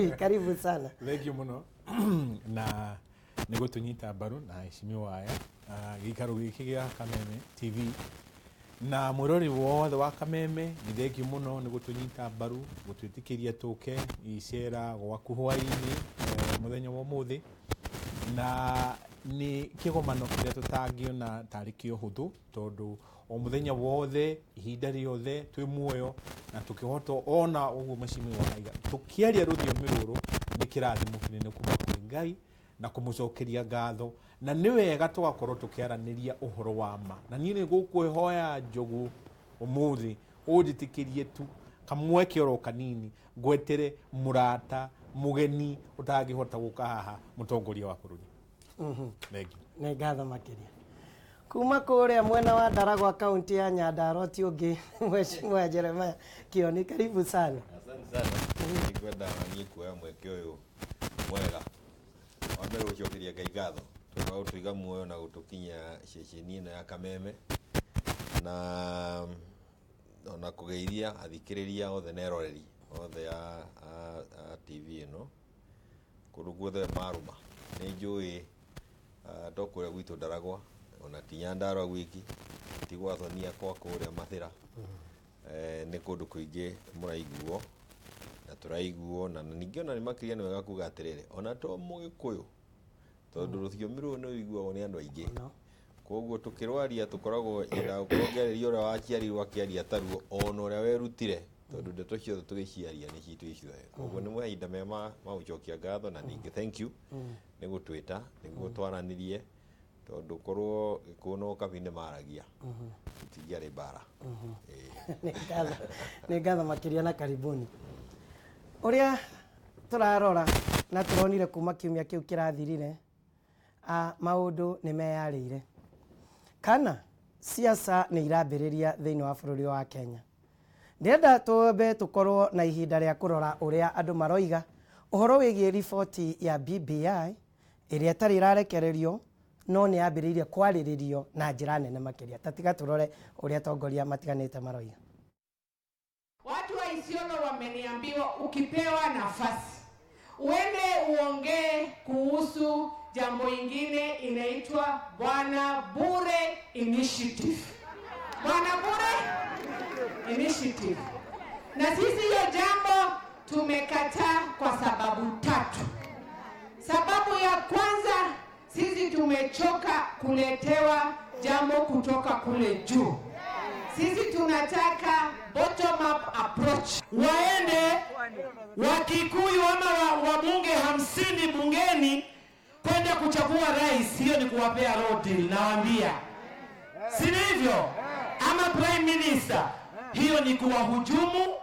Karibu sana. Thank you muno na nĩ gũtũnyita mbaru na heshimiwa aya gĩikaro gĩkĩ gĩa Kameme TV na mwĩrori wothe wa Kameme, nĩ thengiũ mũno nĩ gũtũnyita mbaru, gũtwĩtĩkĩria tũke icera gwaku hwaĩ-inĩ, mũthenya wa ũmũthĩ, na nĩ kĩgomano kĩrĩa tũtangĩona tarĩ kĩo hũthũ, tondũ o mũthenya wothe, ihinda rĩothe twĩ muoyo na tũkĩhota ona ũguo mheshimiwa aiga tũkĩaria rũthiomi rũrũ nĩ kĩrathimo kĩnene kuma kwĩ Ngai na kũmũcokeria ngatho, na nĩ wega tũgakorwo tũkĩaranĩria ũhoro wa ma. Na niĩ nĩ gũkwĩhoya Njogu ũmũthĩ ũnjĩtĩkĩrie tu kamweke oro kanini ngwetere mũrata mũgeni ũtangĩhota gũka haha, mũtongoria wa bũrũri. Thank you. Nĩ ngatho makĩria. Kuma kũrĩa mwena wa Ndaragwa, kaunti ya Nyandarua, ti ũngĩ Mheshimiwa Jeremiah Kioni, karibu sana. Asante sana. Nĩngwenda niĩ kuoya mweke ũyũ mwega wa mbere gũcokeria Ngai ngatho tondũ wa gũtũiga muoyo na gũtũkinyia ceceni ĩno ya Kameme, na ona kũgeithia athikĩrĩria othe na eroreri othe a TV ĩno kũndũ guothe marũma. Nĩ njũĩ to kũrĩa gwitũ Ndaragwa, ona ti Nyandarua gwiki, ti gwathonia kwa kũrĩa Mathĩra, nĩ kũndũ kũingĩ mũraiguo na tũraiguo. Na ningĩ ona nĩ makĩria nĩ wega kuga atĩrĩrĩ, ona to mũgĩkũyũ, tondũ rũthiomi rũrũ nĩ rũiguagwo nĩ andũ aingĩ. No. Koguo tũkĩrwaria tũkoragwo nyendaga gũkorwo ngĩarĩria ũrĩa waciarirwo akĩaria taruo, ona ũrĩa werutire, tondũ ndeto ciothe tũgĩciaria nĩ citũ ciothe. Koguo nĩ mahinda mega ma gũcokia ngatho, na ningĩ thank you nĩ gũtwĩta nĩguo twaranĩrie, tondũ korwo Gĩkũyũ na Ũkabi nĩ maragia tũtingĩarĩ mbara. Ĩĩ. Nĩ ngatho makĩria na karibuni. Ũrĩa tũrarora na tũronire kuma kiumia kĩu kĩrathirire, maũndũ nĩ meyarĩire kana siasa nĩ irambĩrĩria thĩinĩ wa bũrũri wa Kenya. Ndĩrenda twambe tũkorwo na ihinda rĩa kũrora ũrĩa andũ maroiga ũhoro wĩgiĩ riboti ya BBI ĩrĩa ĩtarĩ ĩrarekererio no nĩ yambĩrĩirie kwarĩrĩrio na njĩra nene makĩria. Ta tiga tũrore ũrĩa atongoria matiganĩte maroiga. Watu wa Isiolo wameniambiwa ukipewa nafasi uende uongee kuhusu jambo ingine inaitwa Bwana Bure Initiative. Bwana Bure Initiative. Na sisi hiyo jambo tumekataa kwa sababu tatu. Sababu ya kwanza, sisi tumechoka kuletewa jambo kutoka kule juu. Sisi tunataka bottom up approach. Waende Wakikuyu ama wabunge 50 bungeni kwenda kuchagua rais, hiyo ni kuwapea raw deal, nawaambia, si ndivyo? Ama prime minister, hiyo ni kuwahujumu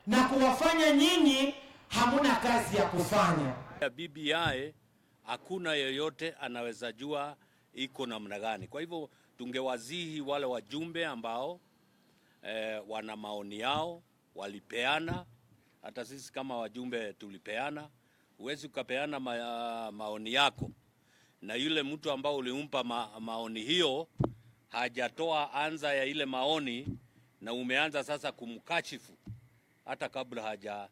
na kuwafanya nyinyi hamuna kazi ya kufanya. Ya BBI hakuna yeyote anaweza jua iko namna gani. Kwa hivyo tungewasihi wale wajumbe ambao wana maoni yao walipeana, hata sisi kama wajumbe tulipeana. Huwezi ukapeana maoni yako na yule mtu ambao ulimpa maoni hiyo hajatoa anza ya ile maoni, na umeanza sasa kumkashifu hata kabla haja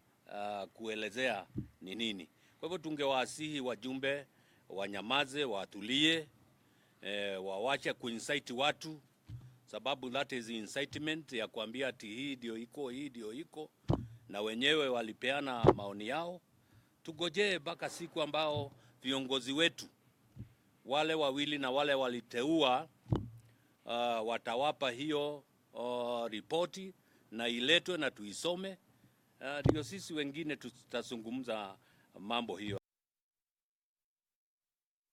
kuelezea ni nini. Kwa hivyo tungewasihi wajumbe wanyamaze, watulie, wawache kuincite watu, sababu that is incitement ya kuambia ati hii ndio iko, hii ndio iko, na wenyewe walipeana maoni yao. Tugojee mpaka siku ambao viongozi wetu wale wawili na wale waliteua watawapa hiyo ripoti na iletwe na tuisome, ndio sisi wengine tutazungumza mambo hiyo.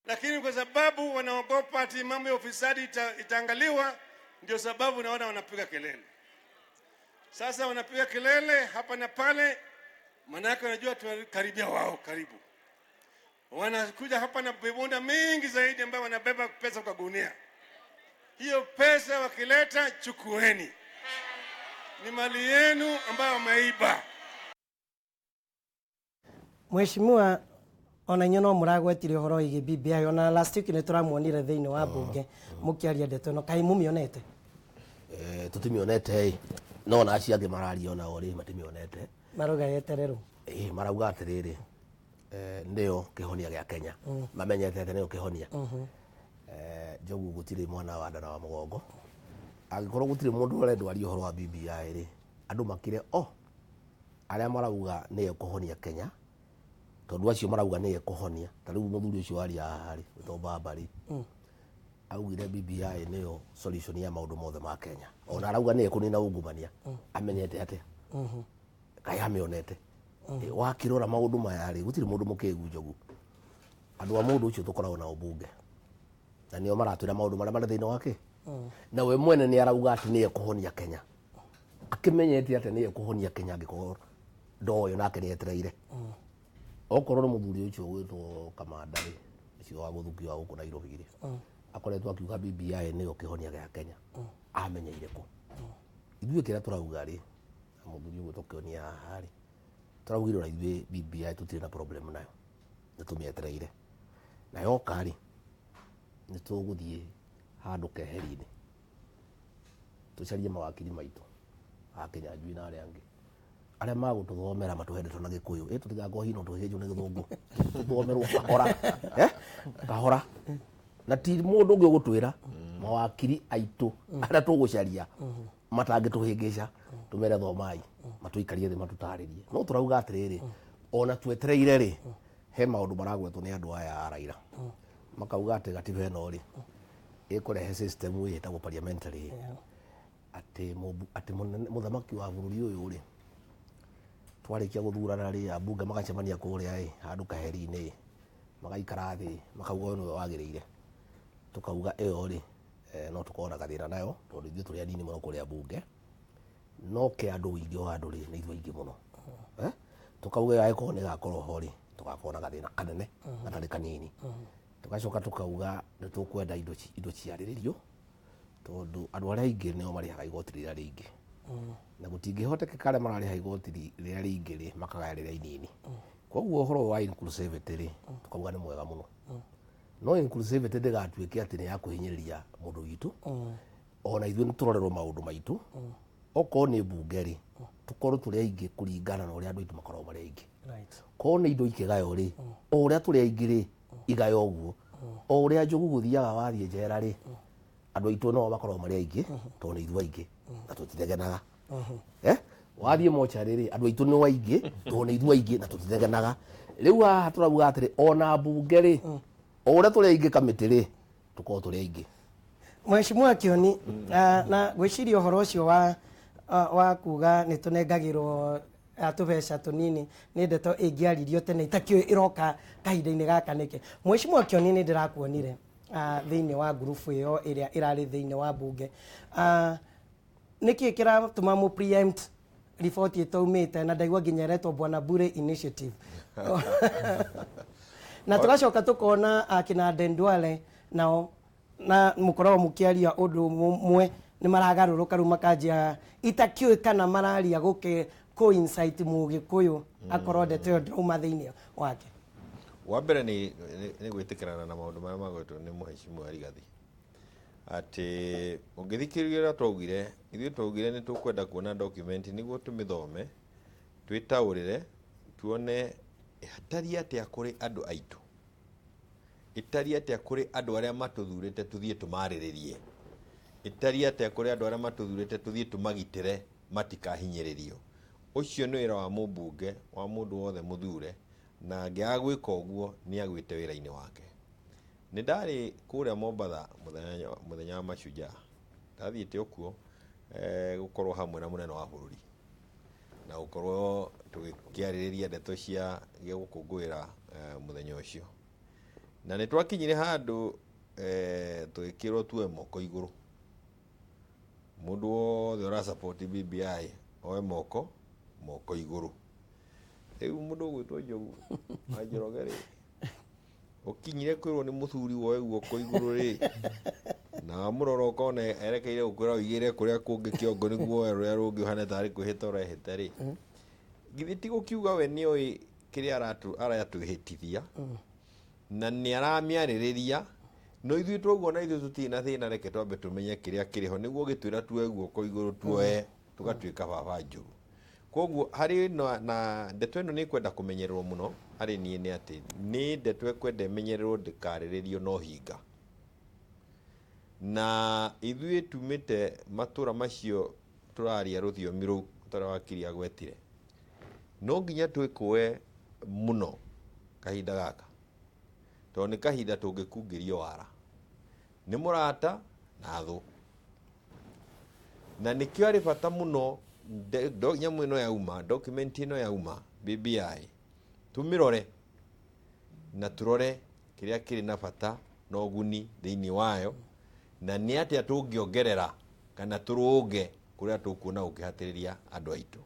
Lakini kwa sababu wanaogopa ati mambo ya ufisadi itaangaliwa, ndio sababu naona wanapiga kelele. Sasa wanapiga kelele hapa na pale, manake wanajua tunakaribia wao karibu. Wanakuja hapa na vibunda mingi zaidi ambayo wanabeba pesa kwa gunia. Hiyo pesa wakileta, chukueni, ni mali yenu ambayo wameiba. Mheshimiwa, ona inyuĩ no mũragwetire ũhoro wĩgiĩ BBI, ona last week nĩ tũramuonire thĩinĩ wa mbunge mũkĩaria ndeto ĩno, kaĩ mũmĩonete? Tũtimĩonete ĩ, no ona acio angĩ mararia onao rĩ matimĩonete. Marauga yetererwo. Ĩ, marauga atĩrĩrĩ, Nĩyo kĩhonia gĩa Kenya, mamenyete atĩ nĩyo kĩhonia. Njogu, gũtirĩ mwana wa nda na wa mũgongo. Angĩkorwo gũtirĩ mũndũ ũrendwo arie ũhoro wa BBI rĩ, andũ makire o arĩa marauga nĩyo kũhonia Kenya, tondũ acio marauga nĩyo kũhonia. Ta rĩu mũthuri ũcio waria haha rĩ, wĩtwo Baba rĩ, augire BBI nĩyo solution ya maũndũ mothe ma Kenya. Ona arauga nĩyo kũnina ungumania. Amenyete atĩa? Kaĩ amĩonete? Wakĩrora maũndũ maya rĩ, gũtirĩ mũndũ mũkĩgu, Njogu. Andũ a mũndũ ũcio tũkoragwo nao bunge na nĩo maratwĩra maũndũ marĩa marĩ thĩinĩ wake, na we mwene nĩ arauga atĩ nĩye kũhonia Kenya. Akĩmenyete atĩ nĩye kũhonia Kenya? Angĩkorwo ndoyo nake nĩ etereire. Okorwo nĩ mũthuri ũcio gwĩtwo Kamanda rĩ, ũcio wa gũthukio wa gũkũ Nairobi rĩ, akoretwo akiuga BBI nĩyo kĩhonia gĩa Kenya, amenyeire kũ? Ithuĩ kĩrĩa tũrauga rĩ, na mũthuri ũguo tũkĩonia haha rĩ, tũraugire ona ithuĩ BBI tũtirĩ na problem nayo, nĩ tũmĩetereire. Na yoka rĩ, nĩ tũgũthiĩ handũ keheri-inĩ, tũcarie mawakiri maitũ a Kĩnyanjui na arĩa angĩ arĩa magũtũthomera, matũhe ndeto na Gĩkũyũ, ĩ tũtigakorwo hihi no tũhĩnjwo nĩ Gĩthũngũ, tũthomerwo kahora, kahora, na ti mũndũ ũngĩ ũgũtwĩra, mawakiri aitũ arĩa tũgũcaria matangĩtũhĩngĩca, tũmere thomai, matũikarie thĩ, matũtarĩrie. No tũrauga atĩrĩrĩ, ona twetereire rĩ, he maũndũ maragwetwo nĩ andũ aya a Raila, makauga atĩ gatiba ĩno rĩ, ĩkũrehe system ĩtagwo parliamentary, atĩ atĩ mũthamaki wa bũrũri ũyũ rĩ, twarĩkia gũthurana rĩ, ambunge magacemania kũrĩa ĩ handũ kaheri-inĩ, magaikara thĩ, makauga ũyũ nĩwe wagĩrĩire. Tũkauga ĩyo rĩ, no tũkorwo na gathĩna nayo, tondũ ithuĩ tũrĩ anini mũno kũrĩa bunge, no ke andũ ũingĩ wa andũ rĩ, nĩ ithuĩ aingĩ mũno. Tũkauga ĩyo angĩkorwo nĩ ĩgakorwo ho rĩ, tũgakorwo na gathĩna kanene gatarĩ kanini. Tũgacoka tũkauga nĩ tũkwenda indo ciarĩrĩrio, tondũ andũ arĩa aingĩ nĩo marĩhaga igoti rĩrĩa rĩingĩ, na gũtingĩhotekeka arĩa mararĩha igoti rĩrĩa rĩingĩ rĩ, makagaya rĩrĩa inini. Koguo ũhoro wa inclusivity rĩ, tũkauga nĩ mwega mũno, no inclusivity ndĩgatuĩke atĩ nĩ ya kũhinyĩrĩria mũndũ witũ. Ona ithuĩ nĩ tũrorerwo maũndũ maitũ. Okorwo nĩ mbunge rĩ, tũkorwo tũrĩ aingĩ kũringana na ũrĩa andũ aitũ makoragwo marĩ aingĩ. Korwo nĩ indo ikĩgaywo rĩ, o ũrĩa tũrĩ aingĩ rĩ, igayo ũguo. O ũrĩa Njogu gũthiaga wathiĩ njera rĩ, andũ aitũ no makoragwo marĩ aingĩ, tondũ nĩ ithuĩ aingĩ na tũtithegenaga. Wathiĩ mocarĩ rĩ, andũ aitũ nĩ aingĩ, tondũ nĩ ithuĩ aingĩ na tũtithegenaga. Rĩu haha tũrauga atĩrĩ, ona mbunge rĩ, o ũrĩa tũrĩ aingĩ kamĩtĩ rĩ, tũkorwo tũrĩ aingĩ. Mheshimiwa Kioni, na gwĩciria ũhoro ũcio wa kuga nĩ tũnengagĩrwo tũbeca tũnini nĩ ndeto ĩngĩaririo tene, itakĩũĩ ĩroka kahinda-inĩ gaka nĩkĩ. Mheshimiwa Kioni, nĩ ndĩrakuonire thĩinĩ wa ngurubu ĩyo ĩrĩa ĩrarĩ thĩinĩ wa bunge. Nĩkĩ kĩratũma mũ preempt riboti ĩtaumĩte, na ndaigua nginya ĩretwo Bwana Bure Initiative, na tũgacoka tũkona akina Aden Duale nao na mũkoragwo mũkĩaria ũndũ ũmwe, nĩ maragarũrũka rĩu makanjia, itakĩũĩ kana mararia gũkĩ coincide Mũgĩkũyũ akorwo ndeto ĩyo ndĩrauma thĩinĩ wake? Wa mbere nĩ gwĩtĩkĩrana na maũndũ marĩa magwetwo nĩ Mũhecimiwa Rigathi, atĩ ũngĩthikĩrĩria ũrĩa twaugire, ithuĩ twaugire nĩ tũkwenda kuona document nĩguo tũmĩthome, twĩtaũrĩre, tuone ĩtariĩ atĩa kũrĩ andũ aitũ, ĩtariĩ atĩa kũrĩ andũ arĩa matũthurĩte tũthiĩ tũmarĩrĩrie, ĩtariĩ atĩa kũrĩ andũ arĩa matũthurĩte tũthiĩ tũmagitĩre matikahinyĩrĩrio. Ũcio nĩ wĩra wa mũmbunge, wa mũndũ wothe mũthure, na angĩaga gwĩka ũguo nĩ agwĩte wĩra-inĩ wake. Nĩ ndarĩ kũrĩa Mombatha mũthenya wa Mashujaa, ndathiĩte okuo gũkorwo hamwe na mũnene wa bũrũri na gũkorwo tũgĩkĩarĩrĩria ndeto cia gĩa gũkũngũĩra mũthenya ũcio, na nĩ twakinyire handũ tũgĩkĩrwo tuoe moko igũrũ, mũndũ wothe ũra support BBI oe moko igũrũ. Rĩu mũndũ ũgwĩtwo Njogu wa Njoroge rĩ, ũkinyire kwĩrwo nĩ mũthuri woe guoko igũrũ rĩ, na wamũrora ũkona erekeire gũkwĩra ũigĩre kũrĩa kũngĩ kĩongo nĩguo woe rũrĩa rũngĩ ũhane tarĩ kwĩhĩta ũrehĩta rĩ, githĩ ti gũkiuga we nĩoĩ kĩrĩa aratwĩhĩtithia na nĩ aramĩarĩrĩria? No ithuĩ twaguo na ithuĩ tũtirĩ na thĩna, reke twambe tũmenye kĩrĩa kĩrĩ ho nĩguo gĩtwĩra tuoe guoko igũrũ, tuoe tũgatuĩka baba njũru. Koguo harĩ na ndeto ĩno nĩ kwenda kũmenyererwo mũno harĩ niĩ, nĩ atĩ nĩ ndeto ĩkwenda ĩmenyererwo ndĩkarĩrĩrio no hinga. Na ithuĩ tumĩte matũra macio tũraria rũthiomi rũu ta ũrĩa wakiri agwetire, no nginya twĩkũe mũno kahinda gaka, tondũ nĩ kahinda tũngĩkungĩrio wara nĩ mũrata na thũ. Na nĩkĩo arĩ bata mũno nyamũ ĩno yauma, document ĩno yauma BBI, tũmĩrore na tũrore kĩrĩa kĩrĩ na bata na ũguni thĩinĩ wayo, na nĩ atĩa tũngĩongerera kana tũrũnge kũrĩa tũkuona gũkĩhatĩrĩria andũ aitũ.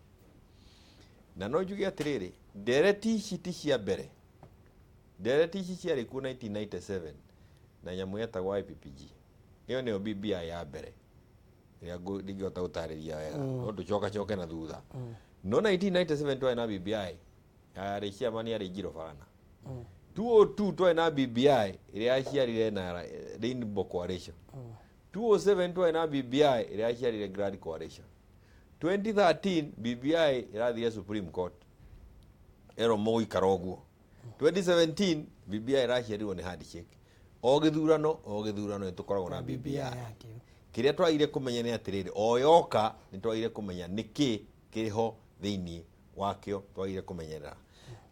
Na no njuge atĩrĩrĩ, ndereti ici ti cia mbere. Ndereti ici ciarĩ kuo 1997 na nyamũ yetagwo IPPG. Ĩyo nĩyo BBI ya mbere ĩrĩa ndingĩhota gũtarĩria wega, no tũcokacoke na thutha. No 1997 twarĩ na BBI, yarĩ chairman yarĩ Njiro Barana. 2002 twarĩ na BBI ĩrĩa yaciarire na Rainbow Coalition. 2007 twarĩ na BBI ĩrĩa yaciarire Grand Coalition. 2013 BBI ĩrathire Supreme Court, ĩrwo mũgũikara ũguo. 2017 BBI ĩraciarirwo nĩ handshake. O gĩthurano o gĩthurano nĩ tũkoragwo na BBI. Yakĩo. Kĩrĩa twagire kũmenya nĩ atĩrĩrĩ, o yoka nĩ twagire kũmenya nĩkĩ kĩho thĩinĩ wakĩo, twagire kũmenyerera.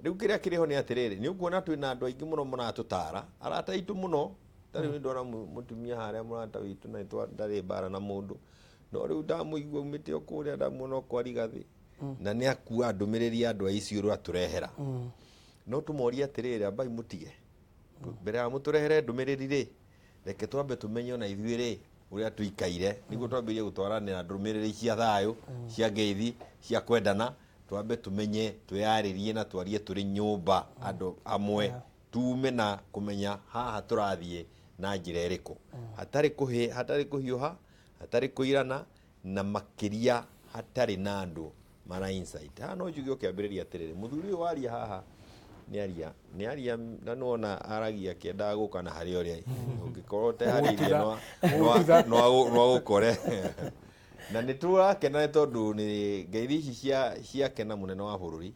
Rĩu kĩrĩa kĩrĩ ho nĩ atĩrĩrĩ, nĩ ũkuona twĩna andũ aingĩ mũno maratũtara, arata aitũ mũno. Ta rĩu nĩ ndona mũtumia harĩa, mũrata witũ, na ndarĩ mbara na mũndũ, no rĩu ndamũigua aumĩte o kũrĩa, ndamuona o kwa Rigathĩ, na nĩ akua ndũmĩrĩri ya andũ a Isiolo atũrehera. No tũmorie atĩrĩrĩ, ambai mũtige mbere ya mũtũrehere ndũmĩrĩri rĩ, reke twambe tũmenye ona ithuĩ rĩ ũrĩa tũikaire, nĩguo twambĩrĩrie gũtwaranĩra ndũmĩrĩri cia thayũ, cia ngeithi, cia kwendana. Twambe tũmenye, twĩyarĩrie na twarie tũrĩ nyũmba andũ amwe, tume na kũmenya haha tũrathiĩ na njĩra ĩrĩkũ, hatarĩ kũhĩ, hatarĩ kũhiũha, hatarĩ kũirana, na makĩria hatarĩ na andũ mara insight. Haha no njuge ũkĩambĩrĩria atĩrĩrĩ, mũthuri ũyũ waria haha nĩ aria nĩ aria, na nĩwona aragia akĩendaga gũka na harĩa ũrĩa ũngĩkorwo ũteharĩirie no agũkore. Na nĩ tũrakena nĩ tondũ nĩ ngeithi ici ciake na mũnene wa bũrũri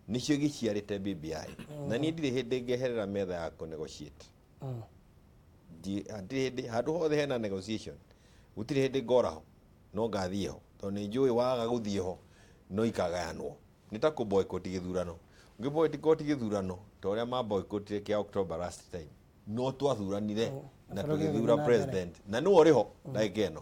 nĩcio gĩciarĩte BBI. Na niĩ ndirĩ hĩndĩ ngeherera metha ya kũ negotiate. Ndirĩ hĩndĩ, handũ hothe hena negotiation gũtirĩ hĩndĩ ngora ho, no ngathiĩ ho, tondũ nĩ njũĩ waga gũthiĩ ho no ikagayanwo. Nĩ ta kũ boycott gĩthurano. Ũngĩ boycott gĩthurano ta ũrĩa ma boycottire kĩa October last time, no twathuranire na bũrũri tũgĩthura ũgĩthiĩ na mbere. president na nĩwe ũrĩ ho ndagĩka ĩno.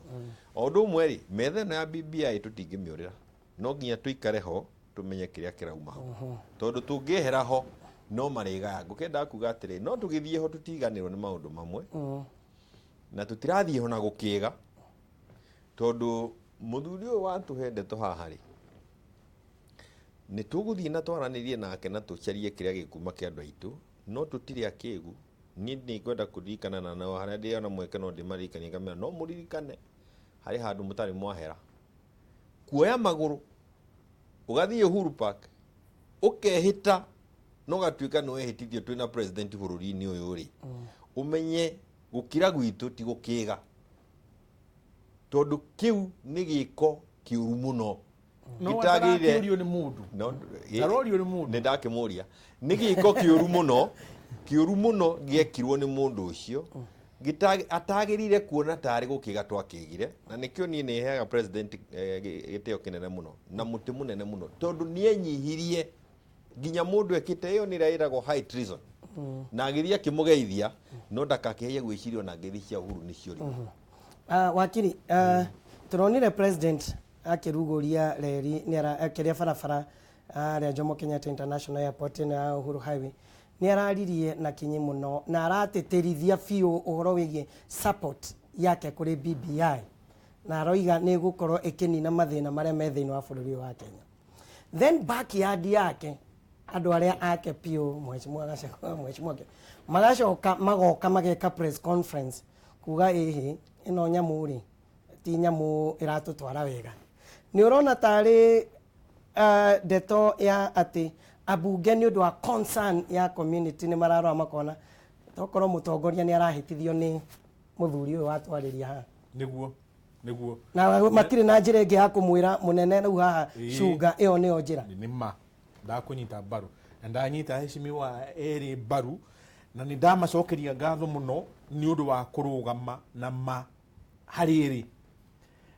O ũndũ ũmwe rĩ, metha ĩno ya BBI tũtingĩmĩũrĩra, no nginya tũikare ho tũmenye kĩrĩa kĩrauma ho, tondũ tũngĩehera ho no marĩgaya. Ngũkĩendaga kuga atĩrĩ, no tũgĩthiĩ ho tũtiganĩrwo nĩ maũndũ mamwe, na tũtirathiĩ ho na gũkĩga, tondũ mũthuri ũyũ watũhe ndeto haha rĩ, nĩ tũgũthiĩ na twaranĩrie nake na tũcarie kĩrĩa gĩkuma kĩa andũ aitũ, no tũtirĩ akĩgu. Niĩ nĩ ngwenda kũririkana, na no harĩa ndĩona mweke no ndĩmaririkanie ngamera, no mũririkane harĩ handũ mũtarĩ mwahera kuoya magũrũ ũgathiĩ Uhuru Park ũkehĩta na ũgatuĩka nĩ wehĩtithio twĩna president bũrũri-inĩ ũyũ rĩ, ũmenye gũkira gwitũ ti gũkĩga, tondũ kĩu nĩ gĩko kĩũru mũno No gĩtagĩrĩire. atarakĩũrio nĩ mũndũ. No, Arorio nĩ mũndũ. Nĩ ndakĩmũria, nĩ gĩko kĩũru mũno, kĩũru mũno gĩekirwo nĩ mũndũ ũcio atagĩrĩire kuona tarĩ gũkĩga twakĩgire. Na nĩkĩo niĩ nĩ heaga president gĩtĩo kĩnene mũno na mũtĩ mũnene mũno, tondũ nĩ enyihirie nginya mũndũ ekĩte ĩyo nĩ ĩrĩa ĩragwo high treason, na agĩthiĩ akĩmũgeithia, no ndakakĩheie gwĩciria ona ngeithi cia Uhuru nĩcio rimwe. Wakiri, tũronire president akĩrugũria reri kĩrĩa barabara rĩa Jomo Kenyatta International Airport ĩno ya Uhuru Highway. Nĩ araririe na kinyi mũno na aratĩtĩrithia biũ ũhoro wĩgiĩ support yake kũrĩ BBI, na aroiga nĩ ĩgũkorwo ĩkĩnina mathĩna marĩa me thĩinĩ wa bũrũri ũyũ wa Kenya. Then backyard yake, andũ arĩa ake biũ, mheshimiwa Gachagua, mheshimiwa magacoka magoka mageka press conference kuga ĩhĩ ĩno nyamũ rĩ ti nyamũ ĩratũtwara wega. Nĩ ũrona tarĩ ndeto ya atĩ ambunge nĩ ũndũ wa concern ya community nĩ mararora makona tokorwo mũtongoria nĩ arahĩtithio nĩ mũthuri ũyũ watwarĩria haha? Nĩguo. Nĩguo. Na matirĩ na njĩra ĩngĩ ya kũmwĩra mũnene rĩu haha. Cunga ĩyo nĩyo njĩra. Nĩ ma ndakũnyita mbaru na ndanyita heshimiwa erĩ mbaru, na nĩ ndamacokeria ngatho mũno nĩ ũndũ wa kũrũgama na ma harĩ ĩrĩ,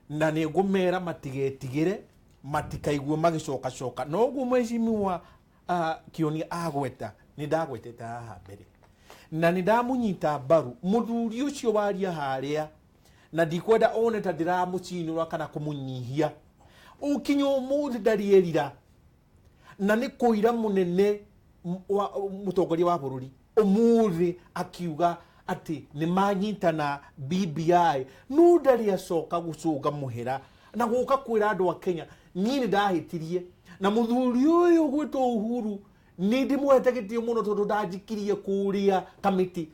na nĩ ngũmera matigetigĩre, matikaigue magĩcokacoka. Noguo mheshimiwa Kĩoni agweta, nĩ ndagwetete haha mbere na nĩ ndamũnyita mbaru mũthuri ũcio waria harĩa, na ndikwenda one ta ndĩramũcinũra kana kũmũnyihia. Ũkinya ũmũthĩ ndarĩ erira, na nĩ kũira mũnene wa mũtongoria wa bũrũri ũmũthĩ akiuga atĩ nĩ manyitana BBI, no ndarĩ acoka gũcũnga mũhera na gũka kwĩra andũ a Kenya niĩ nĩ ndahĩtirie. Na mũthuri ũyũ gwĩtwo Uhuru nĩ ndĩmũhete gĩtĩo mũno tondũ ndanjikirie kũrĩa kamĩtĩ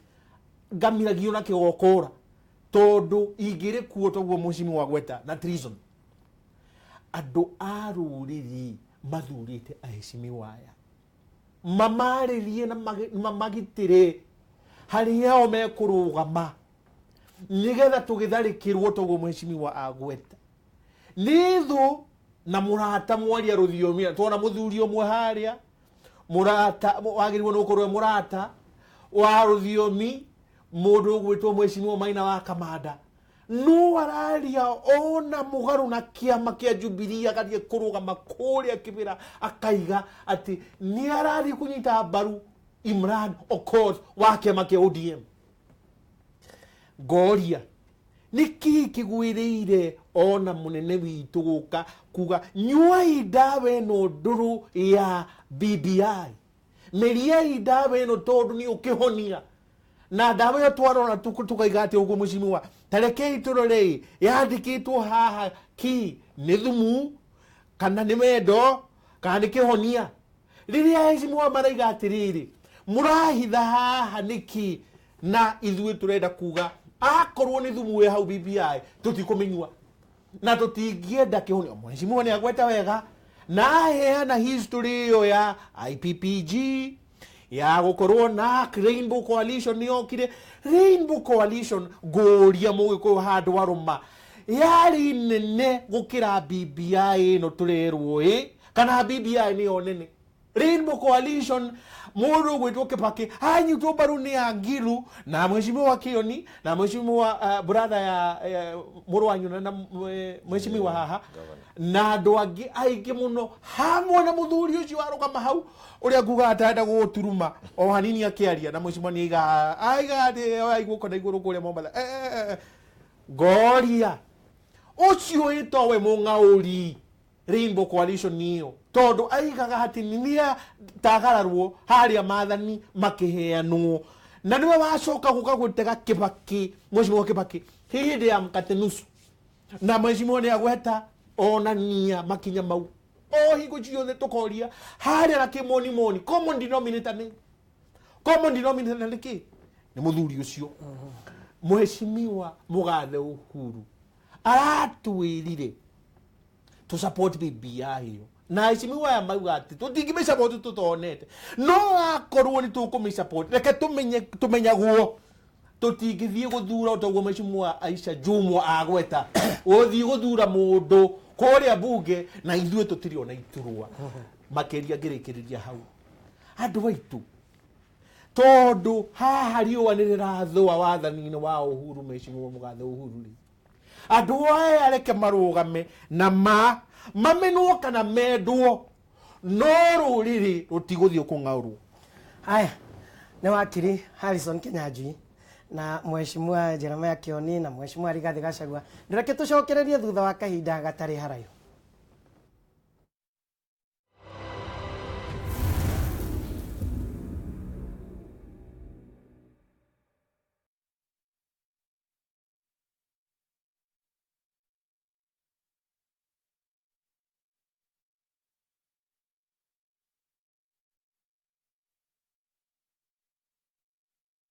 ngamiragio na kĩgokora, tondũ ingĩrĩ kuo toguo mheshimiwa gweta na treason. Andũ a rũrĩrĩ mathurĩte aheshimiwa aya mamarĩrie na mamagitĩre harĩa o mekũrũgama nĩgetha tũgĩtharĩkĩrwo toguo mheshimiwa agweta nĩ thũ na mũrata mwaria rũthiomi. Tuona mũthuri ũmwe harĩa mũrata wagĩrĩirwo nĩ gũkorwo e mũrata wa rũthiomi, mũndũ ũgwĩtwo mheshimiwa Maina wa Kamanda, no araria ona mũgarũ na kĩama kĩa Jubilee, agathiĩ kũrũgama kũrĩa kĩbĩra akaiga atĩ nĩ arathiĩ kũnyita mbaru Imran Okoth wa kĩama kĩa ODM. Ngoria nĩkĩĩ kĩgwĩrĩire ona mũnene witũ gũka kuga nyuai ndawa ĩno ndũrũ ya BBI, meriai ndawa ĩno tondũ nĩ ũkĩhonia na ndawa ĩyo twarora tukaiga atĩ ũguo mheshimiwa tarekei tũrorei yandĩkĩtwo haha ki nĩ thumu kana nĩ wendo kana nĩ kĩhonia. Rĩrĩa heshimiwa maraiga atĩrĩrĩ mũrahitha haha nĩkĩ, na ithuĩ tũrenda kuga akorwo nĩ thumu wĩ hau BBI tũtikũmĩnyua na tũtingĩenda kĩhonia. Mheshimiwa nĩ agweta wega na aheana history ĩyo ya IPPG ya gũkorwo na Rainbow Coalition nĩ yokire. Rainbow Coalition ngũria mũgĩkũyũ handũ arũma yarĩ nene gũkĩra BBI ĩno tũrerwo ĩ, kana BBI nĩyo nene. Rainbow Coalition mũndũ ũgwĩtwo Kibaki anyitwo mbaru nĩ Angiru na mheshimiwa Kioni na mheshimiwa brother ya mũrũ wa nyina na mheshimiwa haha na andũ angĩ aingĩ mũno hamwe na mũthuri ũcio warũgama hau ũrĩa nguga atarenda gũgũturuma o hanini akĩaria na mheshimiwa nĩ aiga atĩ oya guoko na igũrũ kũrĩa Mombatha. Ngoria ũcio ĩtowe mũng'aũri Rainbow Coalition ĩyo tondũ aigaga atĩ nĩ tagararwo harĩa maathani makĩheanwo, na nĩwe wacoka gũka gũtega Kibaki, mheshimiwa Kibaki hĩndĩ ya mkate nusu, na mheshimiwa nĩ agweta onania makinya mau o hingo ciothe tũkoria harĩa na kĩmonimoni common denominator nĩ common denominator nĩ kĩ? Nĩ mũthuri ũcio mheshimiwa Mũgathe Uhuru aratwĩrire to support BBI ĩyo, na heshimiwa aya mauga atĩ tũtingĩmĩsupport tũtonete, no akorwo nĩ tũkũmĩsupport reke tũmenye tũmenyagwo tũtingĩthiĩ gũthura toguo mheshimiwa Aisha Jumwa agweta gũthiĩ gũthura mũndũ kũrĩa bunge na ithuĩ tũtirĩ ona iturwa. Makĩria ngĩrĩkĩrĩria hau andũ aitũ, tondũ haha riũa nĩ rĩrathũa wathani-inĩ wa Uhuru, mheshimiwa Mũgathe Uhuru rĩ, andũ aya reke marũgame na ma mamenwo kana mendwo, no rũrĩrĩ rũtigũthiĩ kũng'aũrwo. Haya nĩ wakiri Harrison Kinyanjui na mheshimiwa Jeremiah Kioni na mheshimiwa Rigathi Gachagua. Ndĩreke tũcokererie thutha wa kahinda gatarĩ haraihu.